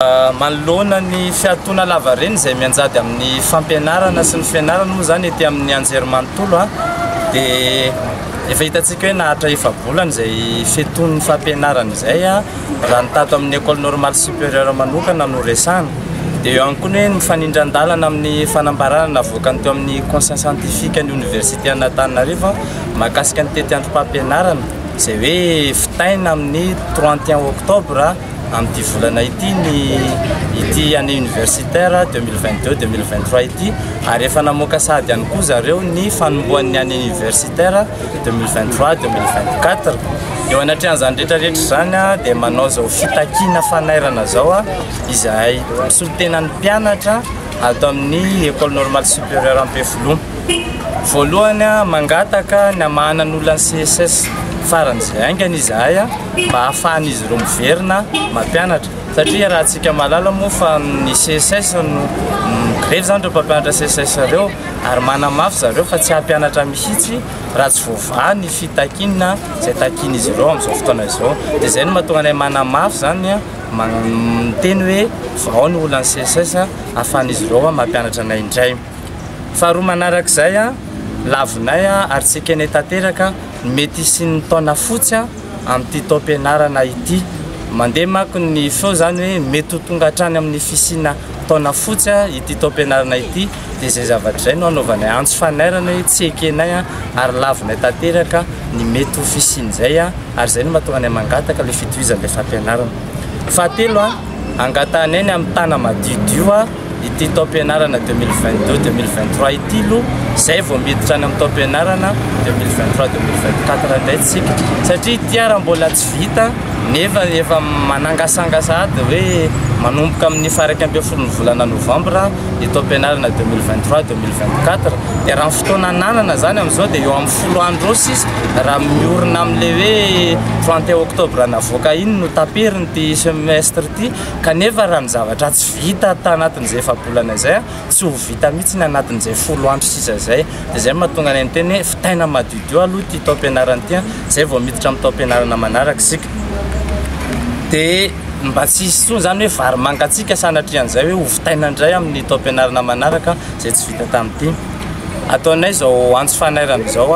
Manoloana ny fiatoana lavareny izay mianjady amin'ny fampianarana sy ny fianarana moa izany ety amin'ny anjerimanontolo dia efa hitantsika hoe naharitra efa-bolana izay fiatoan'ny fampianarana izay raha ny tato amin'ny Ecole Normale Supérieure manokana no resahana. Dia eo ihany koa ny hoe mifanindran-dalana amin'ny fanambarana navoakany teo amin'ny Conseil scientifique ny Oniversite an'Antananarivo mahakasika ny tetiandrom-pampianarana izay hoe vitaina amin'ny 31 octobre Amin'ity volana ity ny ity année universitaire 2022 2023 ity ary efa namoaka sahady ihany koa zareo ny fanombohan'ny année universitaire 2023 2024. Eo anatrehan'izany rehetra rehetra izany dia manao izao fitakiana fanairana izao izahay misolo tena ny mpianatra ato amin'ny Ecole Normale Supérieure Ampefiloha. Voalohany mangataka ny hamahana ny olan'ny CSS faran'izay haingana izahay. mba hahafahan'izy ireo miverina mampianatra satria raha antsika mahalala moa fa ny CSS no migrevy izany ireo mpampianatra CSS ireo ary manamafy zareo fa tsy hampianatra mihitsy raha tsy voavaha ny fitakiana izay takian'izy ireo amin'izao fotoana izao. Dia izay no mahatonga anay manamafy izany miteny hoe vahao ny olan'ny CSS hahafahan'izy ireo mampianatra anay indray. Faharoa manarak'izay, lavinay ary tsy ekenay tanteraka ny mety hisian'ny taona fotsy amin'ity taom-pianarana ity. Mandeha manko ny feo izany hoe mety ho tonga hatrany amin'ny fisiana taona fotsy ity taom-pianarana ity dia izay zavatra izay no anaovanay antso fanairana hoe tsy ekenay ary lavinay tanteraka ny mety ho fisian'izay ary izay no mahatonga anay mangataka ilay fitohizan'ilay fampianarana. Fahatelo, angatahanay ny hamitana madiodio Ity taom-pianarana 2022 2023 ity aloha izay vao miditra any amin'ny taom-pianarana 2023 2024 indray tsika satria ity ara mbola tsy vita nefa efa manangasanga sahady hoe manomboka amin'ny faha 11 ny volana novambra ny taom-pianarana 2023 2024 dia raha ny fotoana ananana izany amin'izao dia eo amin'ny folo andro eo sisa raha miorina amin'ilay hoe 31 octobre navoaka iny no taperiny ity semestre ity kanefa raha ny zavatra tsy vita tanatin'izay efa-bolana izay, tsy ho vita mihitsy ny anatin'izay folo andro sisa izay. Dia izay no mahatonga anay niteny hoe vitaina madiodio aloha ity taom-pianarana ity, izay vao miditra amin'ny taom-pianarana manaraka isika. Dia mba tsy hisy intsony izany hoe vary mangatsiaka sanatrian'izay hoe ho vitaina indray amin'ny taom-pianarana manaraka izay tsy vita tamin'ity. Ataonay izao antso fanairana izao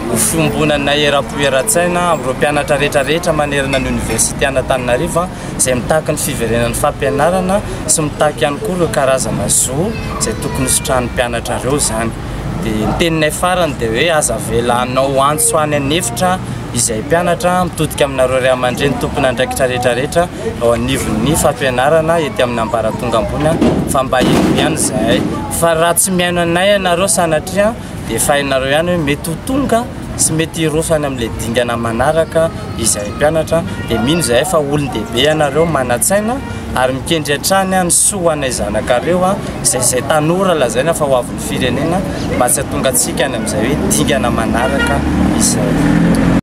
ho fiombonanay eram-po eran-tsaina amin'ireo mpianatra rehetra rehetra manerana ny oniversite an'Antananarivo izay mitaky ny fiverenan'ny fampianarana sy mitaky ihany koa ireo karazana zo izay tokony hositrahan'ny mpianatra ireo izany. Dia ny teninay farany dia hoe aza avela hanao antso any an'efitra izay mpianatra, mitodika aminareo ray aman-dreny tompon'andraikitra rehetra rehetra ao anivon'ny fampianarana ety amin'ny ambaratonga ambony fa mba henoy ihany izahay fa raha tsy mihaino anay ianareo sanatria dia efa hainareo ihany hoe mety ho tonga sy mety hiroso any amin'ilay dingana manaraka izahay mpianatra dia mino izahay fa olon-dehibe ianareo manan-tsaina ary mikendry hatrany ny soa ho anay zanakareo izay izay tanora lazaina fa ho avin'ny firenena mba tsy hahatonga antsika any amin'izay hoe dingana manaraka izay.